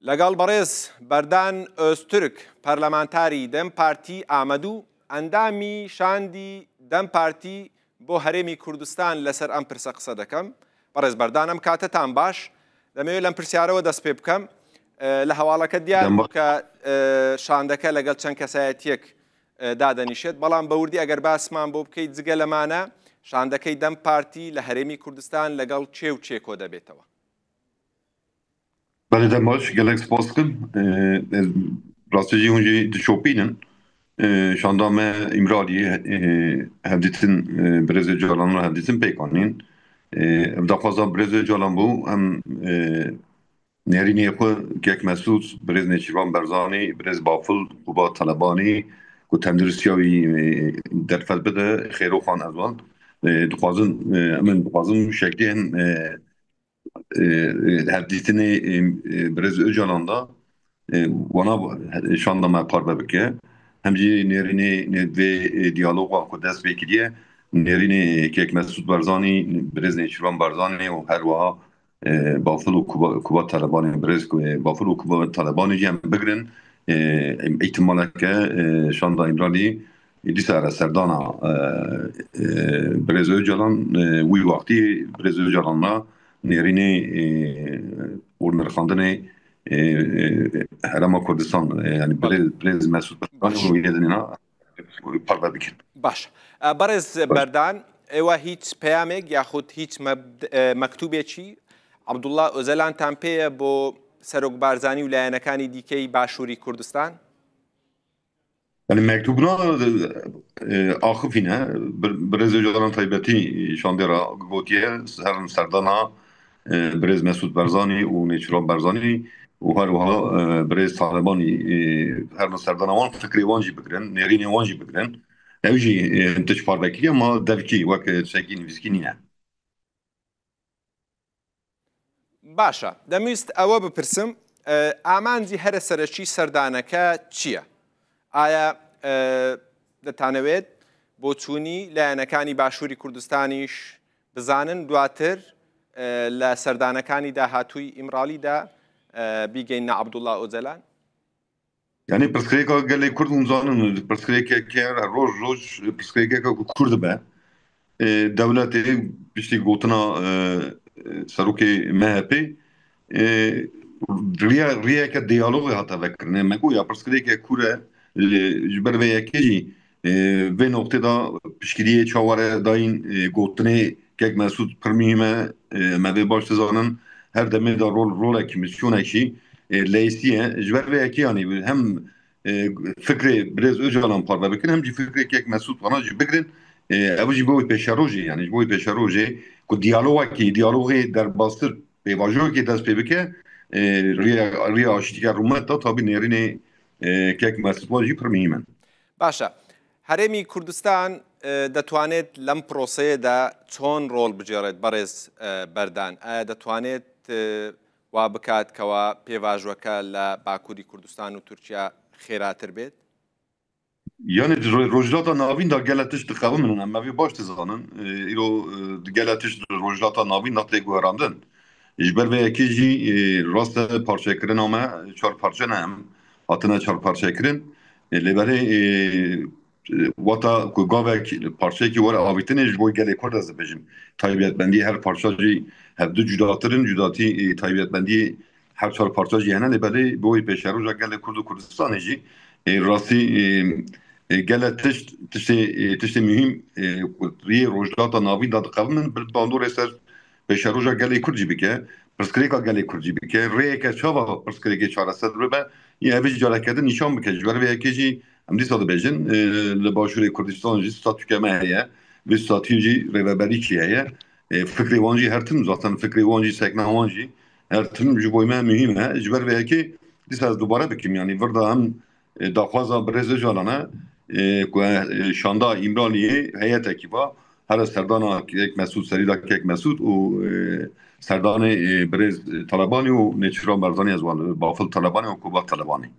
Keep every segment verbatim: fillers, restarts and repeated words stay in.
لەگەڵ بەڕێز بەردان ئۆزتورک، پەرلەمانتاری دەم پارتی ئامەد و ئەندامی شاندی دەم پارتی بۆ هەرێمی کوردستان لەسەر ئەم پرسە قسە دەکەم. بەڕێز بەردان، ئەم کاتەتان باش. دەمەوێت لەم پرسیارەوە دەست پێ بکەم. ئە، لە هەواڵەکە دیار دەم بوو کە، ئە، شاندەکە لەگەڵ چەند کەسایەتیەک، ئە، دادەنیشێت، بەڵام بە وردی ئەگەر باسمان بۆ بکەیت، جگە لەمانە شاندەکەی دەم پارتی لە هەرێمی کوردستان لەگەڵ چێ و چێ کۆ دەبێتەوە؟ Belê, dem baş, gelek spas dikim. Ee, ez rastî jî hûn jî dişopînin. Ee, şanda me Îmraliyê, ee, hevdîtin, ee, birêz Ocalan re hevdîtin pêk anîn. Ee, ev daxwaza birêz Ocalan bû, em, ee, nêrînê xwe kek Mesûd, birêz Nêçîrvan Berzanî, birêz Bafil Kuba Telebanî, ku tenduristiya wî, ee, derfet bide, Xêroxan Ezwan, ee, dixwazin, ee, em ê dixwazin şeklê hem, ee, e, e, hevdîtinê, e, e, birêz Ocalan da, e, wana, e, şanda me parve bike. Hem jî nêrînê, nê vê, e, diyaloga ku dest pê kiriye, nêrînê kek Mesûd Barzanî, birêz Nêçîrvan Barzanî û her wiha, e, Bafil û Kuba, Kuba Talebanî, birêz, e, Bafil û Kuba Talebanî jî em bigrin. E, îhtimaleke, e, şanda Îmralî dîsa re serdana, e, e, birêz Ocalan, e, wî wextî birêz Ocalan re nêrînê, e, û nirxandinê, e, e, Herêma Kurdistan, e, yani Belê. birêz, birêz Mesûd Barzanî Baş. û yê dinê re parve bikin. Baş. E, Berêz Baş. Berdan, ئێوە هیچ پەیامێک یاخود هیچ مەب-، ئە، مەکتوبێکی عەبدوڵڵا ئۆجالانتان پێیە بۆ سەرۆک بارزانی و لایەنەکانی دیکەی باشووری کوردستان؟ Yani mektubna, e, axifîne, bir, birêz Ocalan taybetî şandê re gotiye, herin serdana, e, birêz Mesûd Barzanî û Nêçîrvan Barzanî û her wiha, e, birêz Talebanî, e, herin serdana wan, fikrê wan jî bigirin, nêrînê wan jî bigirin. Ew jî, e, tişt parve kiriye, ma devkî wek tiştekî nivîskî nîne. باشە، دەمویست ئەوە بپرسم، ئە، ئامانجی هەرە سەرەکی سەردانەکە چییە؟ ئایا، ئە، دەتانەوێت بۆچوونی لایەنەکانی باشووری کوردستانیش بزانن، دواتر، ئە، لە سەردانەکانی داهاتووی ئیمرالیدا، ئە، بیگەینە عەبدوڵڵا ئۆجالان؟ Yani pirsgirêka gelê Kurd hûn zanin, pirsgirêkeke her roj roj pirsgirêkeke ku kûr dibe. E, dewletê piştî gotina, e, e, serokê M H P, e, riya, riyeke diyalogê hate vekirinê. Me got ya pirsgirêke kûr e, e, ji ber vê yekê jî, e, vê noqtê de piştgiriyê çawa re dayîn, e, gotinê kek Mesûd pir muhîm e, e, me vê baş dizanin. Her demê de rol, rolekî, misyonekî, e, leyîsî ye. Ji ber vê yekê, yanî hem, e, fikrê birêz Ocalan parve bikin, hem jî fikrê kek Mesûd wana jî bigirin. E, ev jî bo wê pêşerojê, yanî ji bo wê pêşerojê ku diyalogekî, diyalogê derbastir pêvajoyekê dest pê bike, e, riya, riya aştî ke rûmet da, tabî nêrînê, e, kek Mesûd wan jî pir muhîm in. باشە. هەرێمی کوردستان، ئە، دەتوانێت لەم پرۆسەیەدا چۆن ڕۆڵ بگێڕێت، بەڕێز، ئە، بەردان؟ ئایا دەتوانێت، ئە، وا بکات کەوا پێواژوەکە لە باکووری کوردستان و تورکیا خێراتر بێت؟ Yani di Ro-, Rojhilata Navîn de gele tişt diqewimin, em evî baş dizanin. Îro, e, di gele tişt di Rojhilata Navîn de tê guherandin. Ji ber vê yekê jî, e, rast e, parçekirina me çar parçe ne, em hatine çar parçekirin. E, lê belê, e, e, wata ku gavek parçeyekî were avîtinê ji bo gelê Kurd ez dibêjim. Taybetmendî her parça jî hevdu cudatir in, cudatî, e, taybetmendî her çar parça jî hene, lê belê bi wê pêşeroja gelê Kurd û Kurdistanê jî, e, rastî, e, e, gele tişt, tiştê, e, tiştê muhîm, e, ku riyê Rojhilata Navîn de diqewimin, bi bandorê ser pêşeroja gelê Kurd jî bike, pirsgirêka gelê Kurd jî bike, rêyeke çawa pirsgirêkê çareser bibe, yê ev jî careke din nîşan bike. Ji ber vê yekê jî em dîsa dibêjin, e, li Başûrê Kurdistan jî statûke me heye, vê statûyê jî rêveberî kî heye. E, fikrê wan jî her tim, zaten fikrê wan jî, sekna wan jî her tim ji bo me muhîm e. Ji ber vê yekê dîsa ez dubare bikim, yanî vir de em, e, daxwaza birêz Ocalan e, e, ku, e, şanda Îmraliyê heyetekî va, here serdana kek Mesûd, serî da kek Mesûd û, e, serdanê, e, birêz Talebanî û Nêçîrvan Barzanî ez wan, Bafil Talebanî û Kuba Talebanî.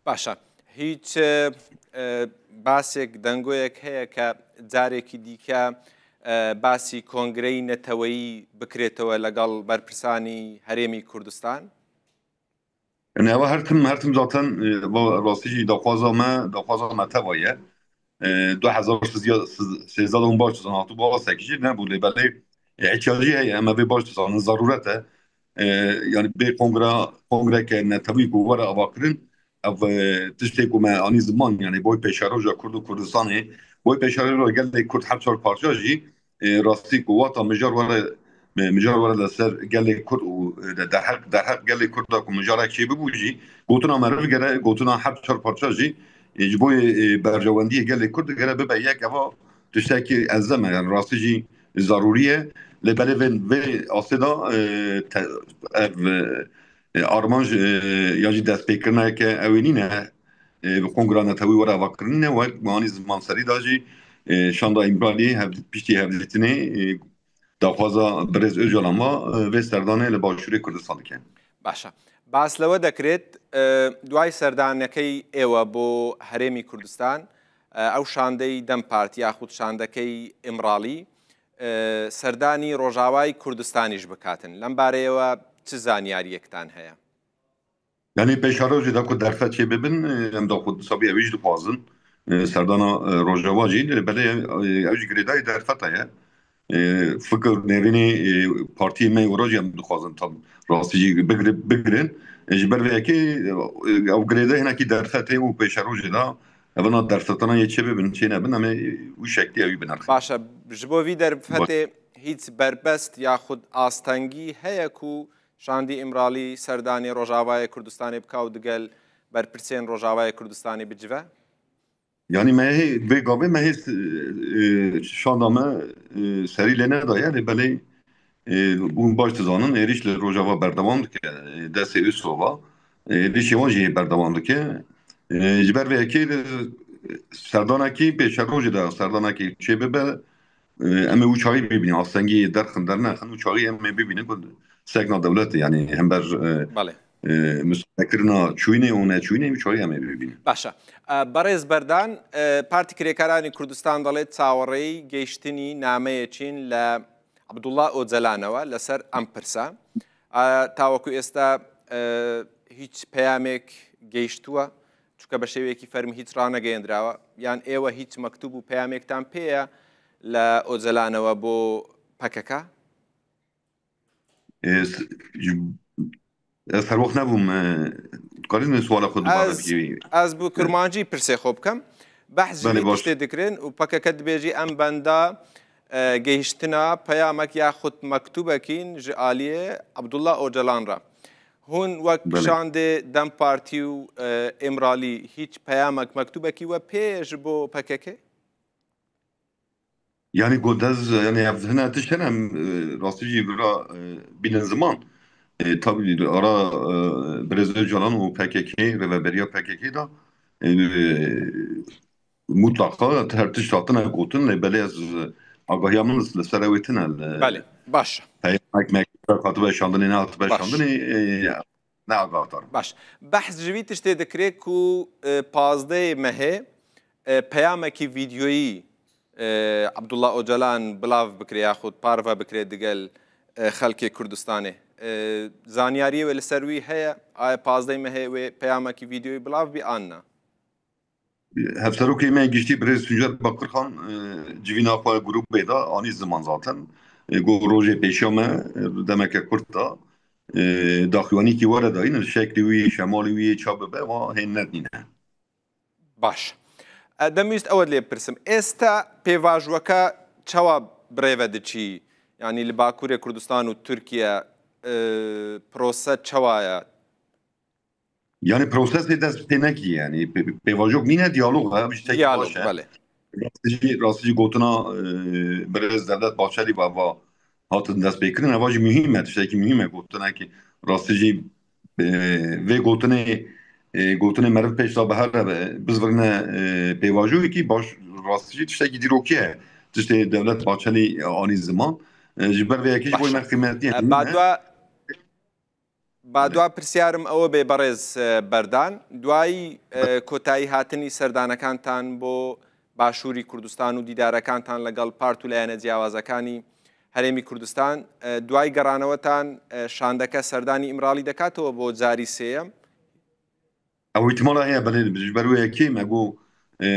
باشە. هیچ، ئە، ئە، باسێک، دەنگۆیەک هەیە کە جارێکی دیکە، ئە، باسی کۆنگرەی نەتەوەیی بکرێتەوە لەگەڵ بەرپرسانی هەرێمی کوردستان؟ Yani ewa her tim, her tim zaten, e, va-, rastî jî daxwaza me, daxwaza me teva ye. E, du hezar sêzdeh de hûn baş dizan, hatibû asekî jî nebû, lê belê, e, îhtiyacî heye, em ê vê baş dizanin, zerûret e. E, yani bê kongre, kongreke netewî ku were avakirin, ev, e, tiştê ku me anî ziman, yani boy pêşeroja Kurd û Kurdistanê, boy pêşeroja gelê Kurd heft çar parça jî, e, rastî ku wata mijar were, e, mijar were li ser gelê Kurd û, e, de-, derheq, derheq gelê Kurd de ku mijarek çêbibû jî, gotina meriv gere, gotina heft çar parça jî, e, ji bo, e, berjewendiyê gelê Kurd gere bibe yek. Eva tiştekî elzem e, yani rastî jî zarûrî ye. Lê belê vê, vê astê de, e, te-, ev, e, e, armanc, e, ya jî destpêkirineke ew ê nîne, e, bi kongra netewî were avakirin nîne, wek bi anî ziman serî de jî, e, şanda Îmralî hev-, piştî hevdîtinê, e, daxwaza birêz Ocalan ve, e, vê serdanê li Başûrê Kurdistan dike. Baş e. Bas lewe dekirêt, e, duay serdanekey êwe bo herêmî Kurdistan, e, ew şandey DEM Partî yaxud şandekey Îmralî, e, serdanî Rojavayê Kurdistanî jî bikatin. Lem bareyê we çi zanyariyektan heye? Yani pêşerojê de ku derfet çê bibin, e, em da xwe sabî ew jî dixwazin. E, serdana, e, Rojava jî, e, belê, e, ew jî girêdayî derfeta ye. E, fikir nêrînê, e, partiyê me û jî em dixwazin tam rastî jî bigri-, bigirin. E, ji ber vê yekê, e, ew girêdayî hinekî derfetê û pêşerojê de evina derfetana yê çê bibin, çê nebin, em ê wî şeklî ewî binirxin. Baş e, ji bo vî derfetê hîç berbest yaxud astengî heye ku Şandî Îmralî serdanê Rojavayê Kurdistanê bika û digel berpirsên Rojavayê Kurdistanê bicive? Yani me hê, vê gavê me hê, e, şanda me, e, serî lê nedaye, lê belê, e, hûn baş dizanin, êrîş li Rojava berdewam dike, e, destê Üsova, e, êrîşê wan jî hê berdewam dike. E, ji ber vê yekê, e, serdanekî pêşerojê de, serdanekî çê bibe, e, em ê wî çaxî bibînin, astengî derxin, dernexin, wî çaxî em ê bibînin ku sekna dewletê, yani hember, e, Belê. e, mustefakirina çûyînê û neçûyînê, wî çaxî em ê bibînin. Baş e. E, Berêz Berdan, e, Partî Kirêkaranî Kurdistan دەڵێت چاوەڕێی گەیشتنی نامەیەکین لە عەبدوڵڵا ئۆجەلانەوە لەسەر ئەم پرسە. E, تاوەکو ئێستا, e, هیچ پەیامێک گەیشتووە؟ چونکە بە شێوەیەکی فەرمی هیچ ڕانەگەیەندراوە، یان ئێوە هیچ مەکتوب و پەیامێکتان پێیە لە ئۆجەلانەوە بۆ پەکەکە؟ Ez, ez serwext nebûm, e, dikarî suala xwe dubare Ez, bikî? Ez bi kurmancî pirsê xwe bikim. Behs ji Belê, vî baş. Tiştê dikirin û P K K dibêjî em benda, e, gehiştina peyamek yaxud mektubekîn ji aliyê Abdullah Ocalan re. Hûn wek Belê. Şandê DEM Partî û, e, Îmralî hîç peyamek, mektubekî we pê ji bo P K K? Yani got ez, yani ev hine tişt hene, em, e, rastî jî vira, e, bînin ziman. E, tabii ara, e, Birêz Ocalan û P K K, rêveberiya P K K da, e, mutlaka her tişt hatine gotin, lê belê ez, e, agahiya min li ser ew ê tine, li Belê, baş. Peyamek, mektubek hatibe şandinê, nehatibe Baş. şandinê, e, ne agahdar. Baş. Behs ji vî tiştê dikirê ku, e, pazdehê mehê, e, peyamekî vîdyoyî, e, Abdullah Ocalan bilav bikirê yaxud parve bikirê digel, e, xelkê Kurdistanê. E, zanyariyê we li ser wî heye? Aya pazdehê mehê wê peyamekî vîdyoyî bilav bî an na? Hevserokê me giştî Birêz Tuncer Bakirxan, e, civîna xwe grûbê de anî ziman zaten. E, got rojê pêşiya me, e, demeke kurt de, e, daxuyanîkî were dayîn, şeklî wî, şemalî wî ça bibe, wa hên nedîne. Baş. E, demwîst ew lê bipirsim. Êsta pêvajoyeke çawa birêve diçî? Yanî li Bakurê Kurdistan û Tirkiye, e, prose çawa ye? Yani prosesê dest pê nekî, yani pê-, pêvajok nîne, diyalog e, ev ji tekî Diyalog, baş e. Belê. Rastî jî, rastî jî gotina, e, Birêz Devlet Bahçelî va, va hatin dest pê kirin, eva jî muhîm e, tiştekî muhîm e, gotinekî rastî jî, e, vê gotinê, e, gotinê meriv pêş de bi here be, bizvirine, e, pêvajoyekî baş, rastî jî tiştekî dîrokî ye. Tiştê Devlet Bahçelî anî ziman. E, ji ber vê yekê ji bo Baş e. me qîmetî ye, E, muhîm e. Badwa Ba dua pirsiyarim ew bê berêz, e, Berdan. Duayî, e, kotayî hatinî serdanekantan bo Başûrî Kurdistan û dîdarekantan legal part û leyene ciyawazekanî Herêmî Kurdistan, e, duayî geranewetan, e, şandeke serdanî Îmralî dekatewê bo carî sêyem. Ew îhtimala heye, belê, ji ber wê yekê me got, e,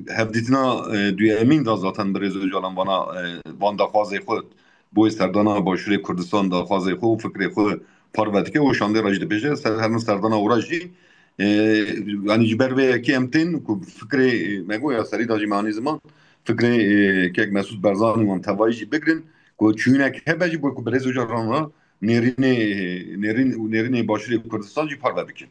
hevdîtina, e, duyemîn da zaten bi Rêz Ocalan vana, e, van daxwazê xwe boyê serdana Başûrê Kurdistan, daxwazê xwe û fikrê xwe parve dike û şandê re jî dibêje, ser herin serdana ora jî, e, yanî ji ber vê yekê em tên ku fikrê, e, me got ya serî da jî me anî ziman, fikrê, e, kek Mesûd Barzanî wan tevayî jî bigirin, ku çûyînek hebe jî bo ku bi Rêz Ocalan re nêrînê, nêrîn, nêrînê Başûrê Kurdistan jî parve bikin.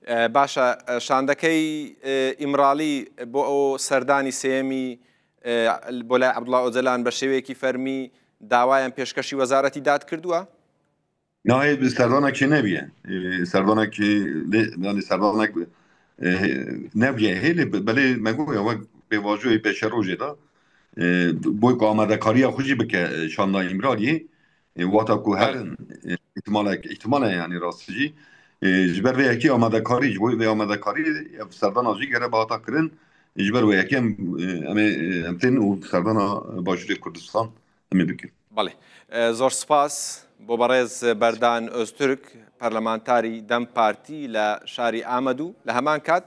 E, baş e, e, şandekey, e, Îmralî bo o serdanî sêyemî, e, bo lay Abdullah Ocalan be şêweyekî fermî dawayên pêşkeşî Wezareta Dad kirduwa? Na, hê serdanek çê nebiye. E, serdanek, e, lê, yanî serdanek, e, nebiye. Hê lê be-, belê me got ya wek pêvajoyê pêşerojê de, e, boy ku amadekariya xwe jî bike, e, şanda Îmraliyê, e, wata ku herin, e, îhtimalek, îhtimal e yanî rastî jî, e, ji ber vê yekê amadekarî, ji bo vê amadekarî ev serdana jî gere bihata kirin, e, ji ber vê yekê em, e, em ê, e, em tên û serdana Başûrê Kurdistan em ê bikin. Belê. E, zor spas bo berêz Berdan Öztürk, parlamentarî DEM Partî le şarî Amedû. Le heman kat,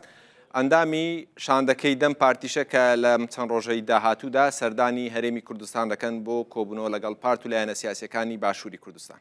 endamî şandekey DEM Partîşe ke le çend rojeyî dahatû de serdanî Herêmî Kurdistan dekin bo kobûno legel part û leyene siyasiyekanî Başûrî Kurdistan.